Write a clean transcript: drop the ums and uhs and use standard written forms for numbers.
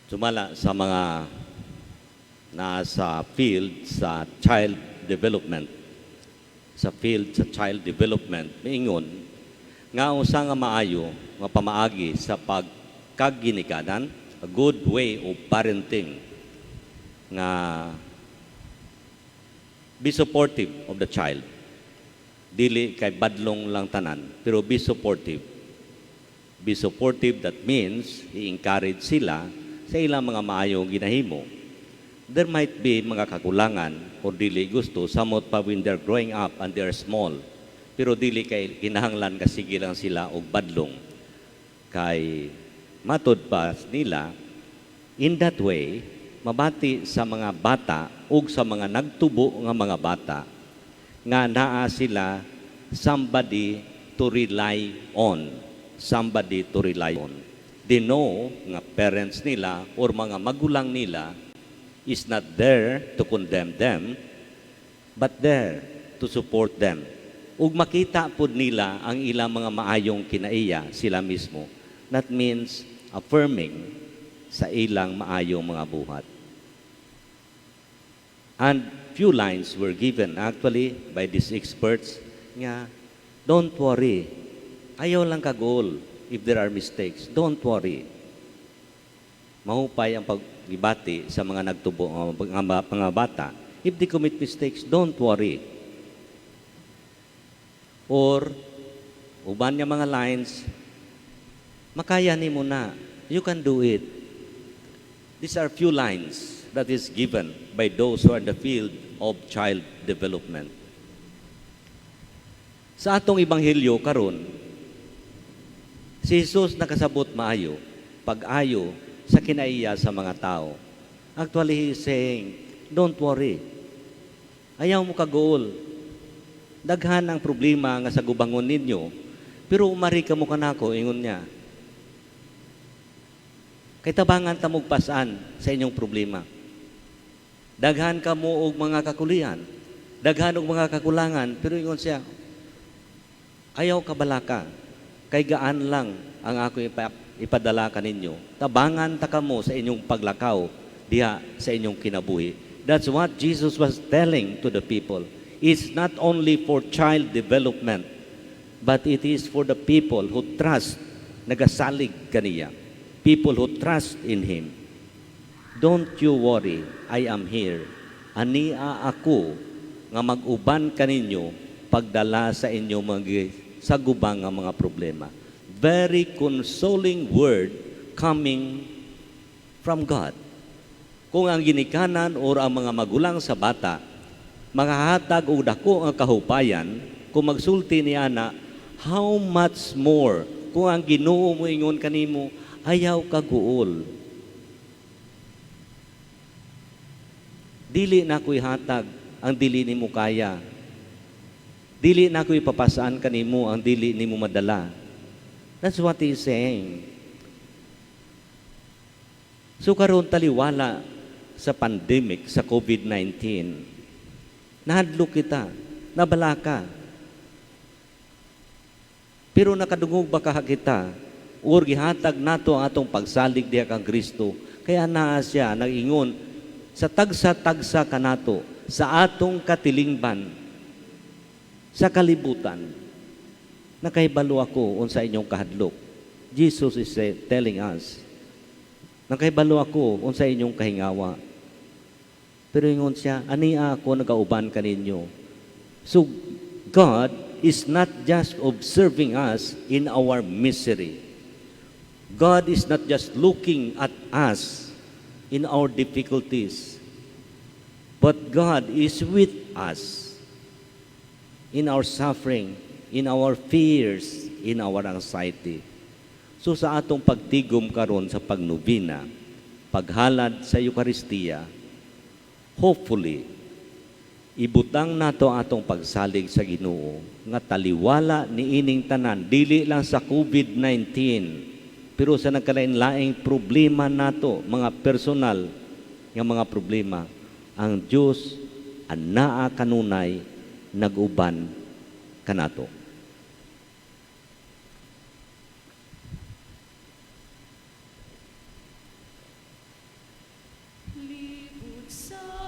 Sumala sa mga nasa field sa child development, sa field sa child development, miingon nga usa nga maayo nga pamaagi sa pagkaginikanan, a good way of parenting, nga be supportive of the child. Dili kay badlong lang tanan, pero be supportive. Be supportive, that means i-encourage sila sa ilang mga maayong ginahimo. There might be mga kakulangan o dili gusto samot pa when they're growing up and they're small. Pero dili kay kinahanglan ka sige lang sila og badlong. Kay matud pa nila, in that way, mabati sa mga bata ug sa mga nagtubo nga mga bata nga naa sila somebody to rely on. Somebody to rely on. They know nga parents nila or mga magulang nila is not there to condemn them, but there to support them. Ug makita pud nila ang ilang mga maayong kinaiya sila mismo. That means affirming sa ilang maayong mga buhat. And few lines were given actually by these experts nga don't worry. Ayaw lang kaguol if there are mistakes. Don't worry. Mahupay ang pagbati sa mga nagtubo mga bata. If they commit mistakes, don't worry. Or uban nga mga lines, makaya nimo na. You can do it. These are few lines that is given by those who are in the field of child development. Sa atong ebanghelyo karon, si Jesus nakasabot maayo, pag-ayo sa kinaiya sa mga tao. Actually, he is saying, "Don't worry. Ayaw mo kaguol. Daghan ang problema nga sa gubangon ninyo, pero umari ka mo kanako," ingon niya. "Kay tabangan ta mog pas-an sa inyong problema. Daghan ka mo og mga kakulian, daghan og mga kakulangan," pero ingon siya, "ayaw kabalaka, kay gaan lang ang ako ipadala kaninyo. Tabangan ta kamo sa inyong paglakaw diha sa inyong kinabuhi." That's what Jesus was telling to the people. It's not only for child development, but it is for the people who trust, nagasalig kaniya. People who trust in Him. "Don't you worry, I am here. Ania ako nga mag-uban kaninyo pagdala sa inyong mga sagubang nga mga problema." Very consoling word coming from God. Kung ang ginikanan or ang mga magulang sa bata makahatag og dako nga kahupayan kung magsulti ni ana, how much more kung ang Ginoo moingon kanimo, "Ayaw kaguol. Dili na ko ihatag ang dili nimo kaya. Dili na ko ipapasaan kanimo ang dili nimo madala." That's what he is saying. So karon, taliwala sa pandemic sa COVID-19, nahadlok kita, nabalaka. Pero nakadungog ba kaha kita or gihatag nato ang atong pagsalig diha kang Kristo? Kaya naa siya nag-ingon sa tagsa-tagsa kanato sa atong katilingban sa kalibutan. "Nakahibalo ako unsa inyong kahadlok." Jesus is telling us, "Nakahibalo ako unsa inyong kahingawa." Pero ingon siya, "Ania ako nagauban kaninyo." So God is not just observing us in our misery. God is not just looking at us in our difficulties, but God is with us in our suffering, in our fears, in our anxiety. So sa atong pagtigom karon sa pagnobena, paghalad sa Eukaristiya, hopefully, ibutang nato atong pagsalig sa Ginoo nga taliwala ni ining tanan, dili lang sa COVID-19, pero sa nagkalain-laing problema nato, mga personal nga mga problema, ang Dios anaa kanunay nag-uban kanato. Libot sa